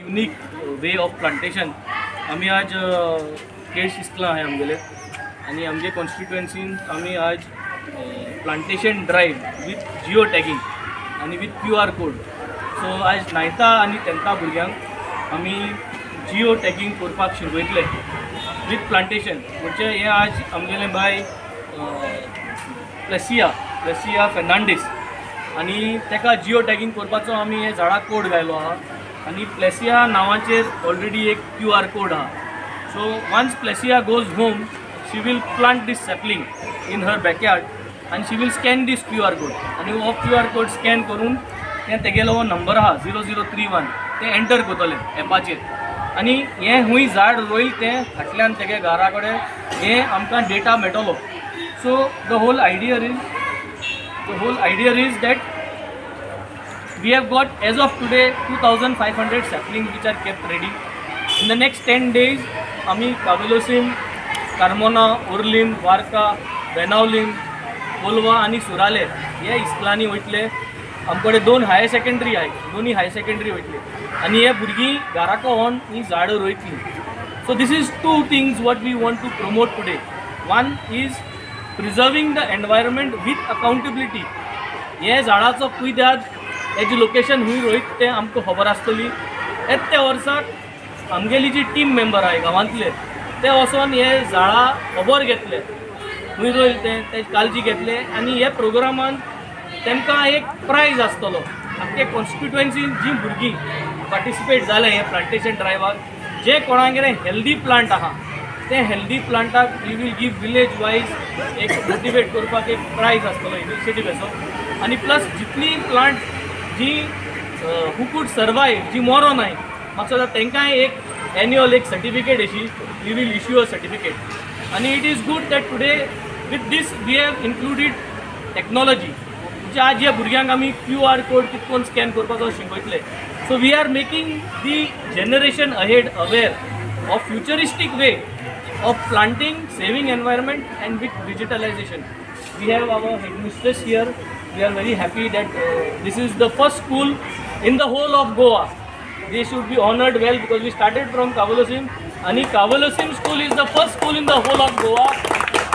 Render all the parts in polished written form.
Unique way of plantation. आमी आज केश इस्कलां आहाय आमगेले आनी आमगे कॉन्स्टिट्युएन्सीन आमी आज plantation drive with geo tagging आनी विथ क्यूआर कोड. सो आज नायन्था आनी टेंथा भुरग्यांक आमी जिओ टॅगींग करपाक शिकयतले विथ प्लांटेशन. म्हणजे हें आज आमगेलें बाय प्लेसिया, प्लेसिया फेर्नांडीस आनी ताका जिओ टॅगींग करपाचो आमी हे झाडाक कोड घायलो आहा आनी प्लेसिया नांवाचेर ऑलरेडी एक क्यूआर कोड आहा. So once Plesia goes home, she will plant this sapling in her backyard आनी she will scan this QR code आनी हो क्यूआर कोड स्कॅन करून तें तेगेलो हो नंबर आहा 0031, तें एंटर करतलें एपाचेर आनी हें खूंय झाड रोयल तें फाटल्यान तेगे घरा कडेन हें आमकां डेटा मेळटलो. So the whole idea is that we have got, as of today, 2500 saplings which are kept ready. In the next 10 days आमी कावेलोसीम, कार्मोना, ओर्लीम, वार्का, बेनावलीम, कोलवा आनी सुराले हे इस्कुलांनी वयतले. आमचे कडेन दोन हायर सेकंडरी आहाय, दोनूय हायर सेकंडरी वयतले आनी हे भुरगीं घराको वोन ही झाडां रोयतलीं. So this is two things what we want to promote today. One is preserving the environment with accountability. हे झाडाचो कुयदाद, हेजें लोकेशन खूंय रोयत तें आमकां खबर आसतली. येता त्या वर्साक आमगेली जी टीम मेंबर आहाय गांवांतले, ते वचोन हे झाडां खबर घेतले, खूंय रोयल तें, तेजी काळजी घेतले आनी हे प्रोग्रामान तांकां एक प्रायज आसतलो. आमचे कॉन्स्टिट्युएन्सीन जीं भुरगीं पार्टिसिपेट जाले हे प्लांटेशन ड्रायव्हाक, जे कोणागेर हेल्दी प्लांट आहा, ते हेल्दी प्लांटाक we will give village wise एक मोटिवेट करपाक एक प्रायज आसतलो इनिशिएटीव असो. आनी प्लस जितली प्लांट जी हू could survive, जी मरो नाय म्हाका तांकांय एक एन्युअल एक सर्टिफिकेट अशी we will issue a certificate. आनी it is good that today with this we have included technology. म्हणजे आज ह्या भुरग्यांक आमी क्यूआर कोड कितकोन स्कॅन करपाचो शिकयतले. So we are making the generation ahead aware of futuristic way of planting, saving environment and with digitalization. We have our headmistress here. We are very happy that this is the first school in the whole of Goa. They should be honored well because we started from Cavelossim and Cavelossim school is the first school in the whole of Goa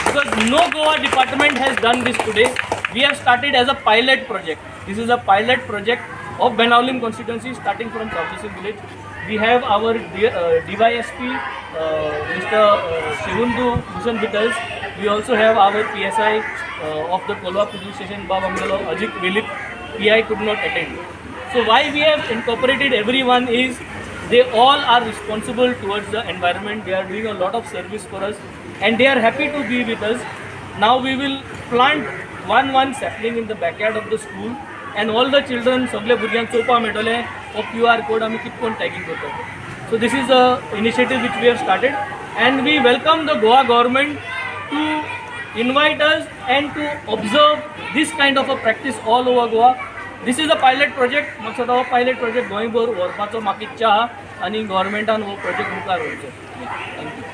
because no Goa department has done this today. We have started as a pilot project. This is a pilot project of Benaulim constituency, starting from Cavelossim village. We have our DYSP, Mr. Shivundu Bhushan with us. We also have our PSI of the Kolwa police station, Bab Amgalo Ajit Vilip. PI could not attend. So why we have incorporated everyone is they all are responsible towards the environment. They are doing a lot of service for us and they are happy to be with us. Now we will plant one one sapling in the backyard of the school and all the children, सगळे भुरग्यांक चोवपा मेळटलें हो QR code आमी कितकोन tagging करता. So this is a initiative which we have started and we welcome the Goa government to invite us and to observe this kind of a practice all over Goa. This is a pilot project. म्हाका हो pilot project गोंयभर व्हरपाचो म्हाका इच्छा आहा आनी गव्हर्मेंटान हो project मुखार व्हरचो. Thank you.